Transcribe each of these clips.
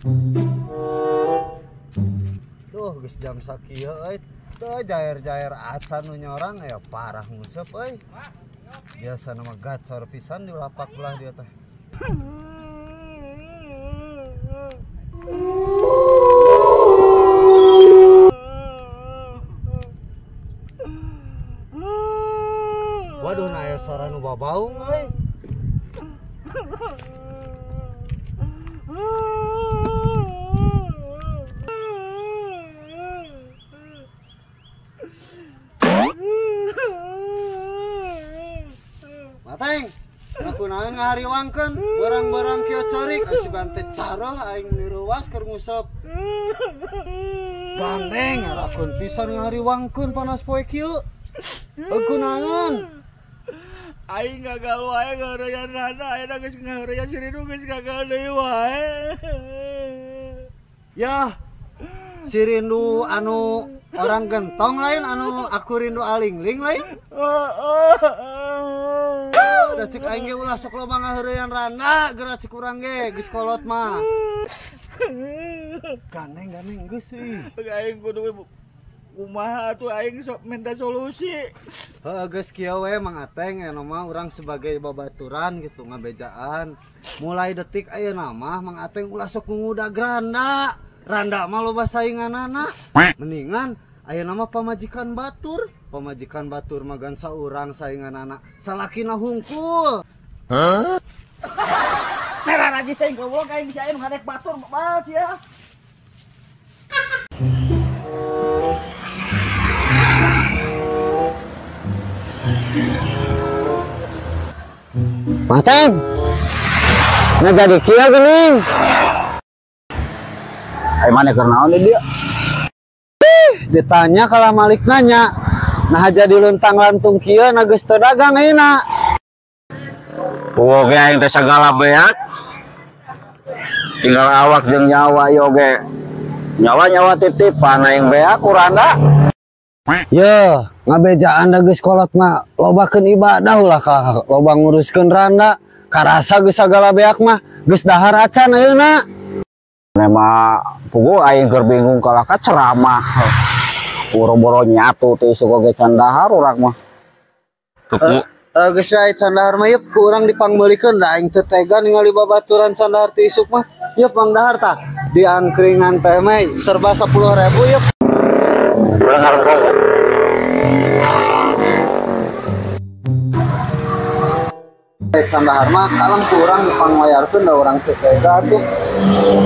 Duh, geus jam sakieu euy. Teu jair-jair acan nu nyorang ya parah nguseup euy. Biasana mah gacor pisan di lapak belah dia teh. Waduh, na aya sora nu babaung euy. Mateng, aku naon ngahariwangkeun barang-barang kieu carik asugan teh careuh aing niruwas keur nguseup. Gandeng ngarakeun pisan ngahariwangkeun panas poe kieu. Heuh naon? Aing gagal wae ngaheureyan randa, ayeuna geus ngaheureyan si Rindu geus gagal deui wae. Yah, si Rindu anu orang gentong lain, anu aku rindu alingling lain. Da cik aing ge ulah sok loba ngaheureyan randa, geura cik urang ge geus kolot mah. Gandeng-gandeng geus euy. Aing kudu kumaha atuh aing sok minta solusi. Heuh geus kieu we Mang Ateng aya mah urang sebagai babaturan gitu ngabejaan. Mulai detik ayeuna mah Mang Ateng ulah sok ngudag randa. Randa mah loba sainganana. Mendingan ayeuna mah pamajikan batur. Pamajikan batur mah gan saurang sainganana. Salakina hungkul. Hah? Merah najis teh goblok aing bisa anu ngadek batur bal sia. Mateng. Nah jadi kieu geuning. Ai maneh keur naon di dieu? Ditanya kalah malik nanya. Nah jadi luntang-lantung kieu na geus teu dagang ayeuna. Puguh ge aing teh sagala beak. Tinggal awak jeung nyawa ieu oge. Nyawa-nyawa titipan aing beak ku randa. Yeuh, ngabejaan da geus kolot mah lobakeun ibadah ulah kalah loba nguruskeun randa. Karasa geus sagala beak mah geus dahar acan ayeuna. Mah puguh aing keur bingung kalah ka ceramah. Boro-boro nyatu teh isuk oge can dahar urang mah. Tuh geus aya can dahar mah yeup ku urang dipangmeulikeun da aing teu tega ningali babaturan can dahar ti isuk mah. Yeup pang dahar tah di angkringan teh mah serba 10.000 yeup. Urang ngarepong. Can dahar mah kalem ku urang dipangmayarkeun da urang teu tega atuh.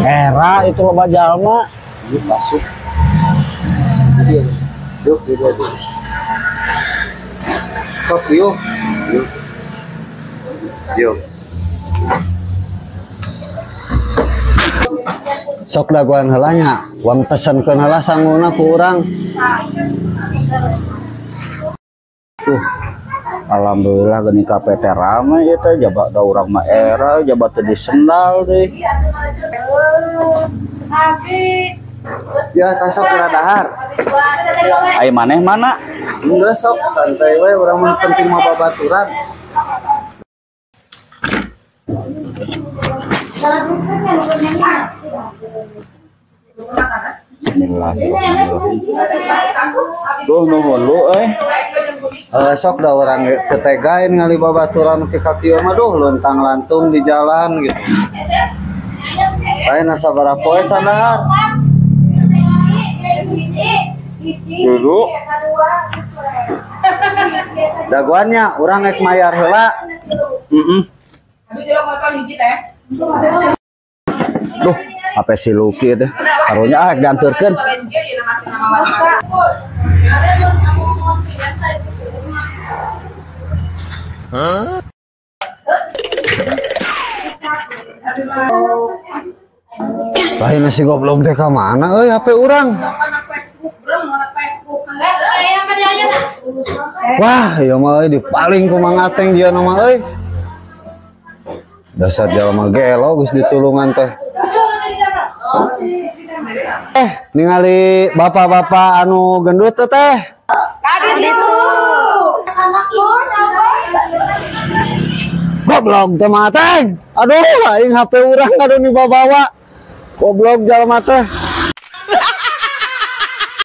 Era itu loba jalma. Ieu masuk. Yuk, yuk, yuk. Sok yuk. Yuk. Yuk. Sok dagoan heula nya, wang pesenkeun heula sanguna ku urang. Tuh. Alhamdulillah geuning kafe teh rame ieu teh jaba da urang mah era jaba teu disendal deui. Ya, tasok geura dahar. Ai maneh mana? Enggak sok, santai we urang mah penting mah babaturan. Bismillahirrahmanirrahim. Duh nuhun lu euy. Sok da urang teu tegain ngali babaturan ke ka kieu mah duh luntang-lantung di jalan gitu. Lain sabaraha poe can dahar. Dulu dagoannya urang rek mayar heula. Heeh. Duh, apa si Luki teh? Karunya ah dianturkeun. Hah? Lain nasi goblok teh ka mana euy HP urang? Wah, ieu mah euy dipaling ku Mang Ateng dia mah euy. Dasar jalma gelo geus ditulungan teh. Ningali bapak-bapak anu gendut teh. Goblok teh Mang Ateng. Aduh, aing HP urang aduh dibawa. Goblok jalma teh.